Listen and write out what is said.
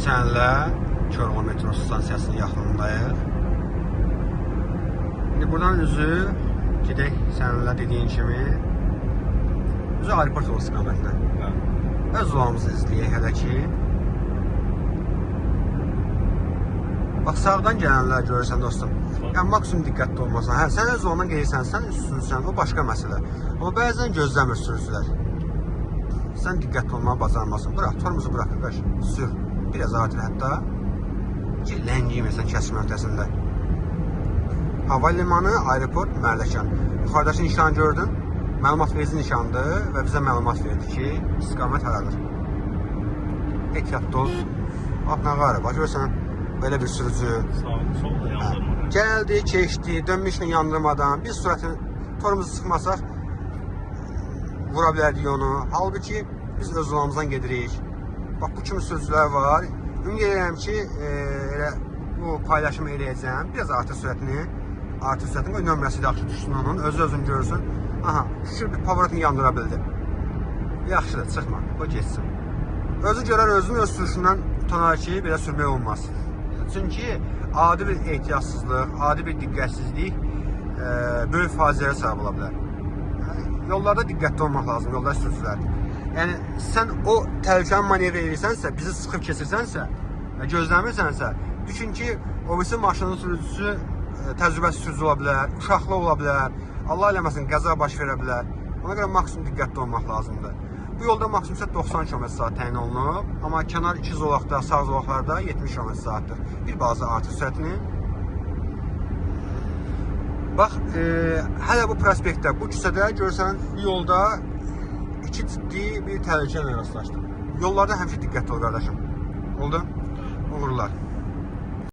İndi səninlə Koroğlu metro stansiyasının yaxınlığındayıq. İndi buradan üzü gedək səninlə dediyin kimi üzü aeroport yolu istiqamətinə. Öz zolağımızı izləyək hələ ki. Bax, sağdan gələnlər görürsən dostum. Yəni maksimum diqqətli olmasan. Hə, sən öz zolağından gedirsən, sən üstünsən, o başqa məsələ. Amma bəzən gözləmir sürücülər. Sən diqqətli olmağı bacarmasın. Bırax, tormozu bırax, qardaş. Sür. Biraz artır hətta. Ki, ləngiməsən kəsim nöqtəsində. Hava limanı, aeroport, Mərdəkan. Yuxarıdakı nişanı gördün. Məlumat verici nişandır və bizə məlumat verdi ki, istiqamət haradır. Ehtiyatlı ol. Bax, nə var? Bax, görürsən, belə bir sürücü. Sağ, sol da yandırmır. Gəldi, keçdi, dönmüşlə yandırmadan. Biz sürətini, tormozu sıxmasaq vura bilərdik onu. Halbuki biz öz zolağımızdan gedirik. Bax, bu kimi sürücülər var. Ümid edirəm ki, elə bu paylaşımı eləyəcəm. Biraz artır sürətini. Artır sürətini qoy, nömrəsi də yaxşı düşsün onun. Özü özünü görsün. Aha, şükür bir pavorotunu yandıra bildi. Yaxşıdır, çıxma, qoy keçsin. Özü görər özünü, öz sürüşündən utanar ki, belə sürmək olmaz. Çünki adi bir ehtiyatsızlıq, adi bir diqqətsizlik böyük faciəyə səbəb ola bilər. Yəni, yollarda diqqətli olmaq lazım, yolda sürücülər. Yəni sən o təhlükəni manevr edirsənsə, bizi sıxıb keçirsənsə və gözləmirsənsə, düşün ki, o birisi maşının sürücüsü təcrübəsiz sürücü ola bilər, uşaqlı ola bilər, Allah eləməsin qəza baş verə bilər. Ona görə maksimum diqqətli olmaq lazımdır. Bu yolda maksimum sürət 90 km/s təyin olunub, amma kənar iki zolaqda, sağ zolaqlarda 70 km/s-dır. Bir balaca artır sürətini. Bax, hələ bu prospektdə, bu küçədə görürsən, bu yolda iki ciddi bir təhlükə ilə rastlaşdım. Yollarda həmişə diqqətli ol qardaşım. Oldu? Uğurlar.